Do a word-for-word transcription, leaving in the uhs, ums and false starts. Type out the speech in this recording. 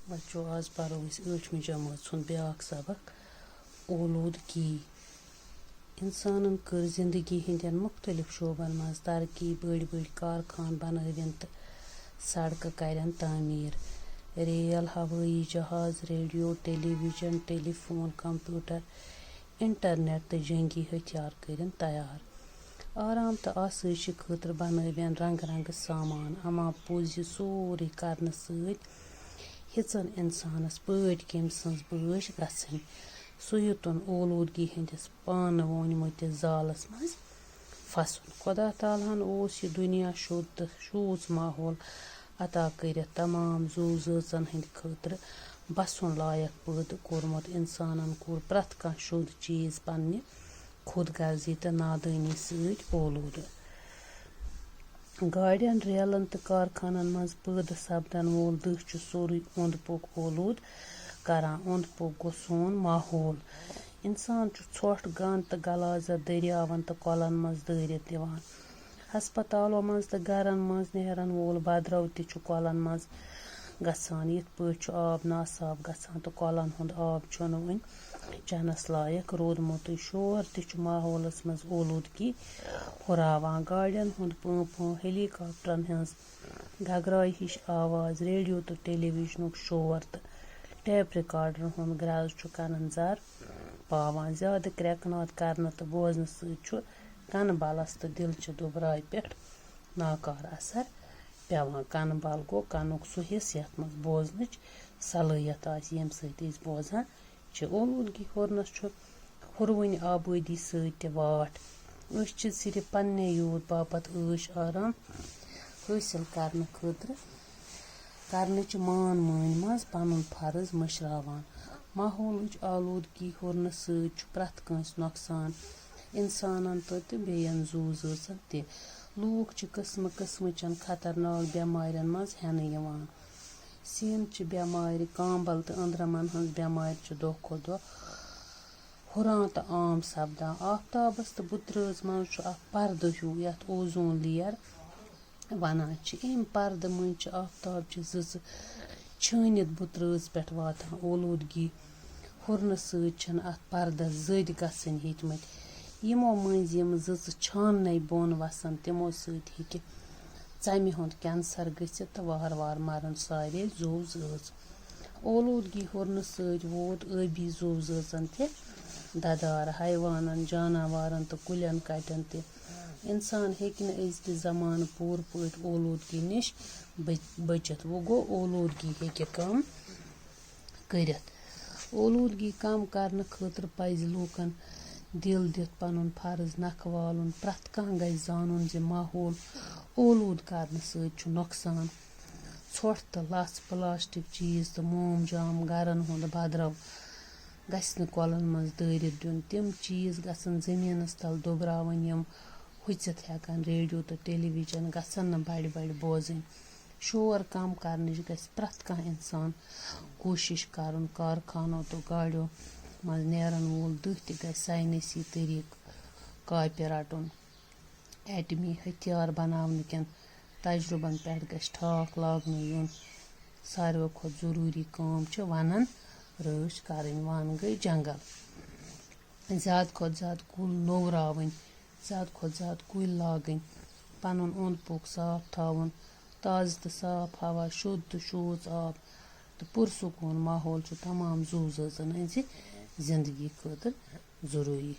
بچو، آز پرو أسۍ ٲٹھمہِ جمٲژ ہُنٛد بیٛاکھ سبق، اولوٗدگی۔ اِنسانن کٔر زِندگی ہٕنٛدٮ۪ن مُختٔلِف شعبن منٛز ترقی، بٔڑۍ بٔڑۍ کارخان بنٲوِن تہٕ سڑکہٕ کرن تعمیٖر۔ ریل، ہوٲیی جہاز، ریڈیو، ٹیلی ویژن، ٹیلی فون، کمپیوٹر، انٹرنیٹ تہٕ جنگی ہتھیار کٔرِن تیار۔ آرام تہٕ آسٲیشہِ خٲطرٕ بنٲوِن رنگہٕ رنگہٕ سامان، اما پوٚز یہِ سورُے کرنہٕ سۭتۍ ہیٚژن انسانس پٲٹھۍ کٔمۍ سٕنز بٲش گژھٕنۍ۔ سُہ یوٚتن اولوٗدگی ہٕنٛدِس پانہٕ ووٚنمٕتِس زالس منٛز پھسُن۔ خدا تعالیٰ ہن اوس یہِ دُنیا شوٚد تہٕ شوٗژ ماحول عطا کٔرِتھ تمام زُو زٲژن ہٕنٛدِ خٲطرٕ بسُن لایق پٲدٕ کوٚرمُت۔ انسانن کوٚر پرٛٮ۪تھ کانٛہہ شوٚد چیٖز پننہِ خود غرضی تہٕ نادٲنی سۭتۍ اولوٗدٕ۔ گاڑٮ۪ن، ریلن تہٕ کارخانن منٛز پٲدٕ سپدن وول دٕہ چھُ سورُے اوٚنٛد پوٚک اولوٗد کران۔ اوٚنٛد پوٚک گوٚو سون ماحول۔ انسان چھُ ژھۄٹھ، گنٛد تہٕ غلاظت دٔریاوَن تہٕ کۄلَن منٛز دٲرِتھ دِوان۔ ہسپتالو منٛز تہٕ گرن منٛز نیرن وول بدرو تہِ چھُ کۄلن منٛز گژھان۔ یِتھ پٲٹھۍ چھُ آب ناصاف گژھان تہٕ کۄلن ہُنٛد آب چھُنہٕ وۄنۍ چٮ۪نَس لایق روٗدمُتٕے۔ شور تہِ چھُ ماحولس منٛز اولوٗدگی ہُراوان۔ گاڑٮ۪ن ہُنٛد پۭں پۭں، ہیلی کاپٹرن ہٕنٛز گگرایہِ ہِش آواز، ریڈیو تہٕ ٹیلی ویژنُک شور تہٕ ٹیپ ریکارڈرن ہُنٛد گرٛز چھُ کنن زر پاوان۔ زیادٕ کرٛٮ۪کہٕ ناد کرنہٕ تہٕ بوزنہٕ سۭتۍ چھُ کنہٕ بلس تہٕ دِلچہِ دُبراے پٮ۪ٹھ ناکارٕ اثر پٮ۪وان۔ کنہٕ بل گوٚو کنُک سُہ حصہٕ یتھ منٛز بوزنٕچ صلٲحیت آسہِ، ییٚمہِ سۭتۍ أسۍ بوزان چھِ۔ اولوٗدگی ہُرنس چھُ ہُروٕنۍ آبٲدی سۭتۍ تہِ واٹھ۔ أسۍ چھِ صرف پننہِ یوت باپتھ عٲش آرام حٲصِل کرنہٕ خٲطرٕ کرنٕچ مان مٲنۍ منٛز پنُن فرض مٔشراوان۔ ماحولٕچ آلوٗدگی ہُرنہٕ سۭتۍ چھُ پرٛٮ۪تھ کٲنٛسہِ نۄقصان، اِنسانن تہٕ تہٕ بیٚین زُو زٲژن تہِ۔ لوٗکھ چھِ قٕسمہٕ قٕسمٕچٮ۪ن خطرناک بٮ۪مارٮ۪ن منٛز ہٮ۪نہٕ یِوان۔ سیٖنہٕ چہِ بٮ۪مارِ، کانٛبل تہٕ أنٛدرمن ہٕنٛز بٮ۪مارِ چھِ دۄہ کھۄتہٕ دۄہ ہُران تہٕ عام سپدان۔ آفتابس تہٕ بُترٲژ منٛز چھُ اکھ پردٕ ہیوٗ، یتھ اوزون لیر ونان چھِ۔ امہِ پردٕ مٔنٛزۍ چھِ آفتاب چہِ زٕژٕ چھٲنِتھ بُترٲژ پٮ۪ٹھ واتان۔ اولوٗدگی ہُرنہٕ سۭتۍ چھِنہٕ اتھ پردس زٔدۍ گژھٕنۍ ہیٚتمٕتۍ۔ یِمو مٔنٛزۍ یِم زٕژٕ چھاننے بۄن وسن، تِمو سۭتۍ ہیٚکہِ ژمہِ ہُنٛد کینسر گٔژھِتھ تہٕ وارٕ وارٕ مرن سارے زُو زٲژ۔ اولوٗدگی ہُرنہٕ سۭتۍ ووت ٲبی زُو زٲژن تہِ ددار، حیوانن، جاناوارن تہٕ کُلٮ۪ن کٹٮ۪ن تہِ۔ انسان ہیٚکہِ نہٕ أزکہِ زمانہٕ پوٗرٕ پٲٹھۍ اولوٗدگی نِش بٔچ-، بٔچِتھ۔ وۄنۍ گوٚو، اولوٗدگی ہیٚکہِ کم کٔرِتھ۔ اولوٗدگی کم کرنہٕ خٲطرٕ پزِ لوٗکن دِل دِتھ پنُن فرض نکھٕ والُن۔ پرٛٮ۪تھ کانٛہہ گژھِ زانُن زِ ماحول اولوٗدٕ کرنہٕ سۭتۍ چھُ نۄقصان۔ ژھۄٹھ تہٕ لژھ، پلاسٹک چیٖز تہٕ موم جام گرن ہُنٛد بدرو گژھِ نہٕ کۄلن منٛز دٲرِتھ دیُن۔ تِم چیٖز گژھن زٔمیٖنس تل دُبراوٕنۍ، یِم ہُژِتھ ہٮ۪کن۔ ریڈیو تہٕ ٹیلی ویژن گژھن نہٕ بڑِ بڑِ بوزٕنۍ۔ شور کم کرنٕچ گژھِ پرٛٮ۪تھ کانٛہہ انسان کوٗشش کرُن۔ کارخانو تہٕ گاڑیو منٛز نیرن وول دٕہ تہِ گژھِ ساینسی طریقہٕ کاپہِ رٹُن۔ ایٹمی ہتھیار بناونہٕ کٮ۪ن تجرُبن پٮ۪ٹھ گژھِ ٹھاکھ لاگنہٕ یُن۔ ساروٕے کھۄتہٕ ضروٗری کٲم چھِ ونَن رٲچھ کرٕنۍ۔ ون گٔے جنگل۔ زیادٕ کھۄتہٕ زیادٕ کُل نوٚوراوٕنۍ، زیادٕ کھۄتہٕ زیادٕ کُلۍ لاگٕنۍ، پنُن اوٚنٛد پوٚک صاف تھاوُن، تازٕ تہٕ صاف ہوا، شوٚد تہٕ شوٗژ آب تہٕ پُرسکوٗن ماحول چھُ تمام زُو زٲژن ہٕنٛزِ زندگی خٲطرٕ ضروٗری۔